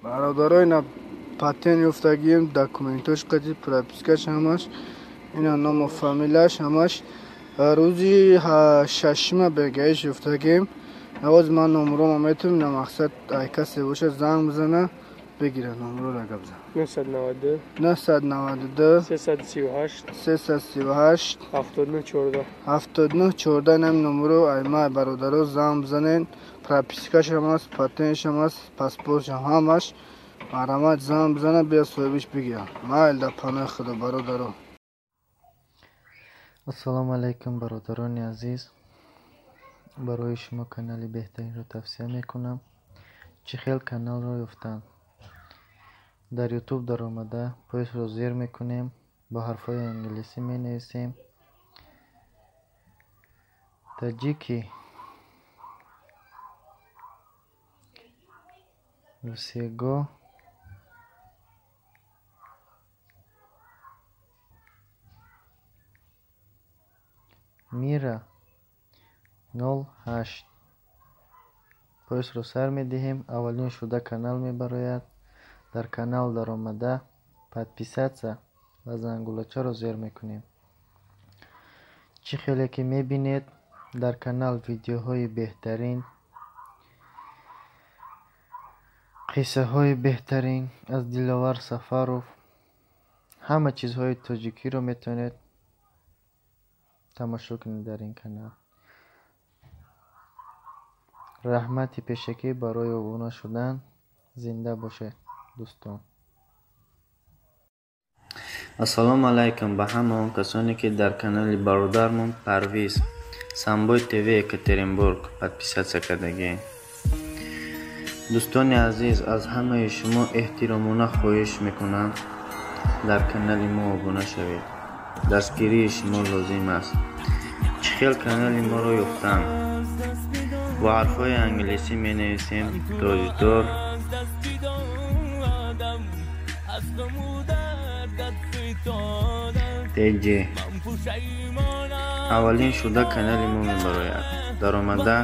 Бародаро, ина патент ёфтагием, документош қади, пропискаш ҳамаш, ина ному фамилияш ҳамаш. Рӯзи шашума бегаиш ёфтагием. Навоз ман номрома метавонам, ина мақсад ай касе боша занг бизана, бигира номрора гап зан. 992 992 338 338 79 14 79 14. Инам номро ай ма бародаро занг бизанен. Пропискашам аст, патентшам аст, паспортшам ҳамаш. Марҳамат, занг бизана, бия соҳибиш бигира. Майл, дар паноҳи Худо, бародаро. Ассалому алайкум, бародарони азиз. Барои шумо канали беҳтаринро тавсия мекунам. Чӣ хел каналро ёфтан? Дар Ютуб даромада поисро зер мекунем, бо ҳарфҳои англисӣ менависем Таҷики всего мира 08. Поисро сар медиҳем, аввалин шуда канал мебарояд. Дар канал даромада подписаться ва зангулачаро зер мекунем. Чӣ хеле ки мебинед, дар канал видеоҳои беҳтарин, қиссаҳои беҳтарин аз Диловар Сафаров, ҳама чизҳои тоҷикиро метавонед тамошо кунед дар ин канал. Раҳмати пешакӣ барои обуна шудан. Зинда бошед, дӯстон. Ассалому алайкум ба ҳама он касоне, ки дар канали бародармон Парвиз Самбой ТВ Екатеринбург подписаться кардагиед. Дӯстони азиз, аз ҳамаи шумо эҳтиромона хоҳиш мекунам, дар канали мо обуна шавед. Дастгирии шумо лозим аст. Чӣ хел канали моро ёфтан? Бо ҳарфҳои англисӣ менависем Тоҷдор ТЖ. Аввалин шуда канали мо мебарояд. Даромада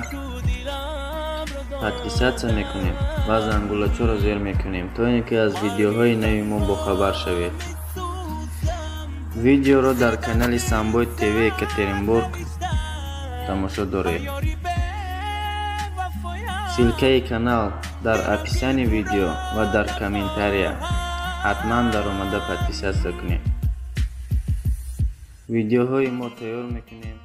подписаться мекунем ва зангулачаро зер мекунем, то ин ки аз видеоҳои нави мо бохабар шавед. Видеоро дар канали Самбой ТВ Екатеринбург тамошо доред. Ссылкаи канал дар описании видео ва дар комментария. Ҳатман даромада подписаться кунед. Видеоҳои мо тайёр мекунем.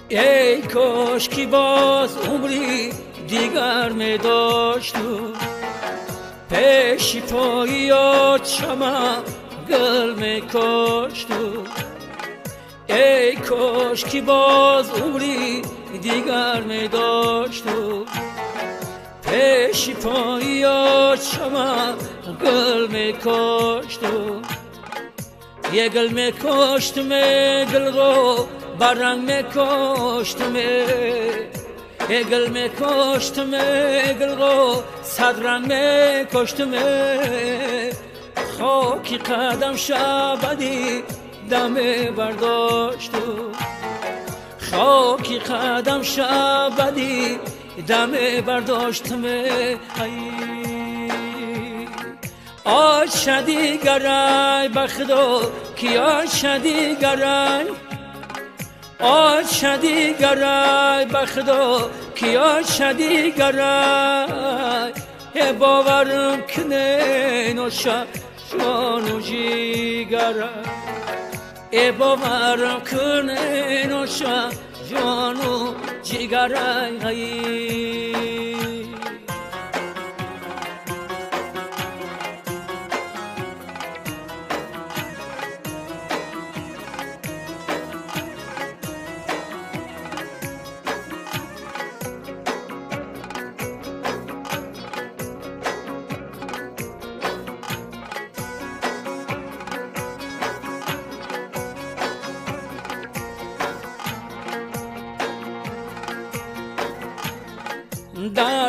Эй кош ки боз умри дигар медошту, пеши пои отчама гул мекошту. Эй кош ки боз умри дигар медошту, пеши пои отчама гул мекошту. Е гул мекоштуме, гулро баранг мекоштуме, е гул мекоштуме, гулро садранг мекоштуме. Хоки қадам шабади даме бардошту, хоки қадам шабади даме бардоштуме. Оша дигарай, ба Худо ки оша дигарай, оша дигарай, ба Худо ки оша дигарай. Е боварам кне ноша ҷону ҷигарай, е боварам кне ноша ҷону ҷигарай.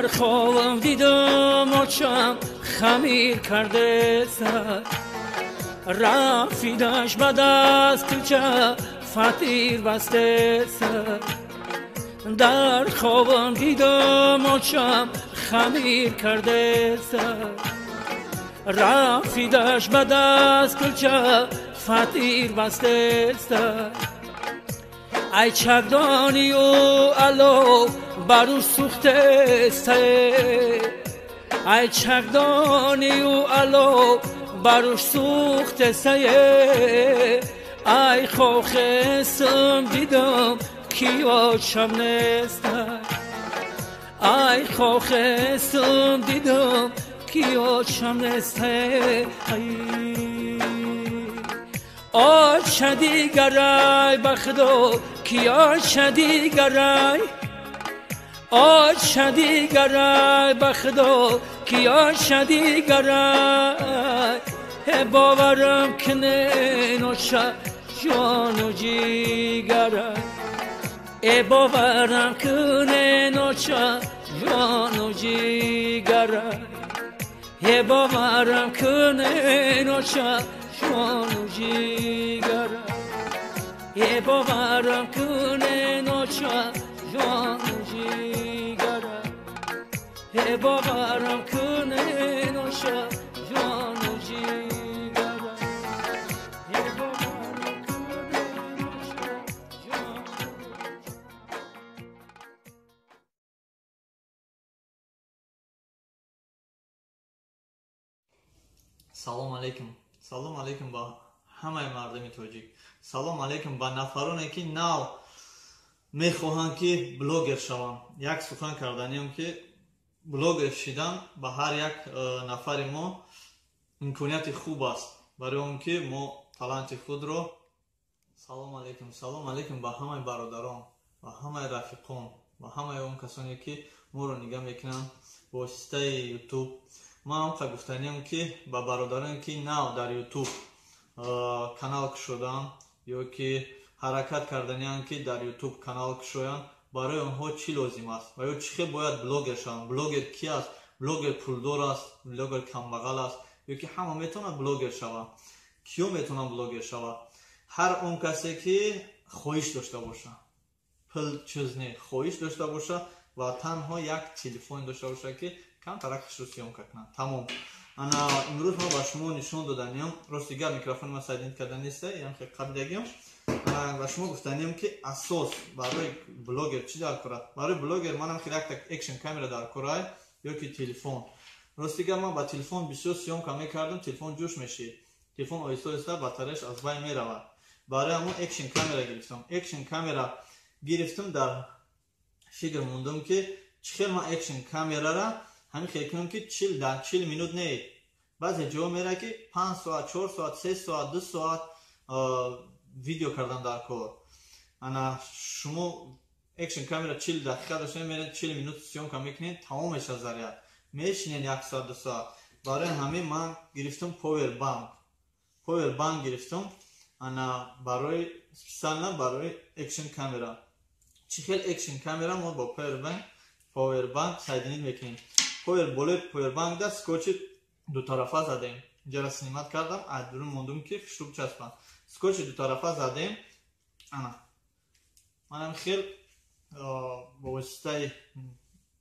дар хобам дидам очам хамир карде сар рафидаш ба даст кулча фатир басте сар дар хобам дидам очам хамир карде сар рафидаш ба даст кулча фатир басте сар ай чагдонию ало бару сӯхтест ай чагдонию ало бару сӯхтест ай хохесам дидам ки очам нест ай хохесам дидам ки очам нест оча дигарай ба худо ки оча дигарай оча дигарай ба худо ки оча дигарай боварам кунен оча ҷону ҷигарай боварам кунен оча ҷону ҷигарай боварам кунен оча ҷону ҷигарай боварам кунен оча ҷону ҷигарай боварам кунен оча ҷону ҷигарай боварам кунен оча ҷону. Салом алейкум. Салом алейкум ба ҳамаи мардуми тоҷик. Салом алейкум ба нафароне ки нав мехоҳанд ки блогер шаванд. Як сухан карданиам ки блогер шидан ба ҳар як нафари мо имконияти хуб аст барои он ки мо таланти худро. Салом алейкум. Салом алейкум ба ҳамаи бародарон, ба ҳамаи рафиқон, ба ҳамаи он касоне ки моро нигаҳ мекунанд бо воситаи ютуб. Ман ҳамқа гуфтаниам ки ба бародароне ки нав дар ютуб канал кушоданд ё ки ҳаракат карданианд ки дар ютуб канал кушоянд, барои онҳо чӣ лозим аст ва ё чӣ хел бояд блогер шаванд? Блогер ки аст? Блогер пулдор аст? Блогер камбағал аст? Ё ки ҳама метавонад блогер шавад? Киё метавонад блогер шавад? Ҳар он касе ки хоҳиш дошта бошад, пул чиз не, хоҳиш дошта бошад ва танҳо як телефон дошта бошад ки камтарак хушрӯ съёмка кунад. Тамом. Ана имрӯз мо ба шумо нишон доданиям. Рости гап микрофони ман сайдин карда нест, ям хел қабидагиам. Ба шумо гуфтаниям ки асос барои блогер чӣ дар кор аст? Барои блогер манам хел якта экшн камера дар кор ай ё ки телефон. Рости гап ман ба телефон бисёр съёмка мекардам, телефон ҷӯш мешид. Телефон оҳиста оҳиста батареяш аз байн меравад. Барои ҳамон экшн камера гирифтам. Экшн камера гирифтам, дар фикр мондам ки чӣ хел ман экшн камерара ҳамин хел кунам ки 40 минут не. Баъзе ҷо мера ки 5 соат, 4 соат, 3 соат, 2 соат видео кардан дар кор. Ана шумо экшн камера 40 дақиқа дошта меред, 40 минут съёмка мекунед, тамом мешавад заряд. Мешинед 1 соат, 2 соат. Барои ҳамин ман гирифтам power bank. Power bank гирифтам ана барои специально барои экшн камера. Чӣ хел экшн камера мо бо power bank соединить мекунем. Болои power bank да скотчи дутарафа задем. Инҷара снимать кардам, аз дурун мондум ки хушрӯб часпам. Скотчи дутарафа задем. Ана манам хел бо воситаи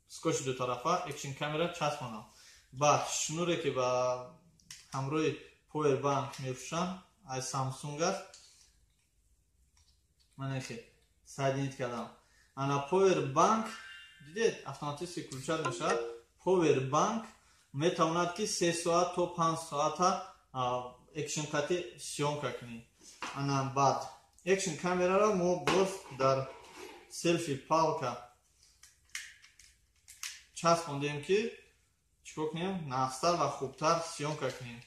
скотчи дутарафа экшн камера часпонам. Баъд шнуре ки ба ҳамроҳи power bank мефурӯшам аз Samsung аст. Мана хел соединить кардам. Ана power bank дидед автоматически включать мешавад. Power bank метавонад ки 3 соат то 5 соата экшн қати съёмка кунӣ. Ана баъд экшн камераро мо боз дар селфи палка часпондем ки чикор кунем? Нағзтар ва хубтар съёмка кунем.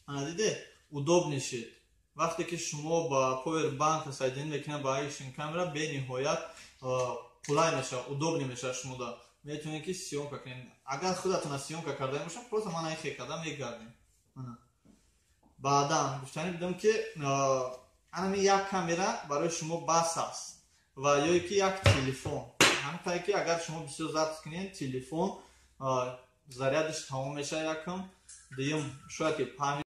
Ана диде удобный шид. Вақте ки шумо ба power bank соединить мекунед ба экшн камера, бениҳоят қулай мешавад, удобный мешавад шумода. Метавонед ки съёмка кунед. Агар худатона съёмка карда бошам, просто ман ай хел карда мегардем. Баъдан гуфтани будам ки анами як камера барои шумо бас аст ва ё ки як телефон. Ҳамқае ки агар шумо бисёр запись кунед, телефон зарядаш тамом мешавад якум, дуюм, шояд ки память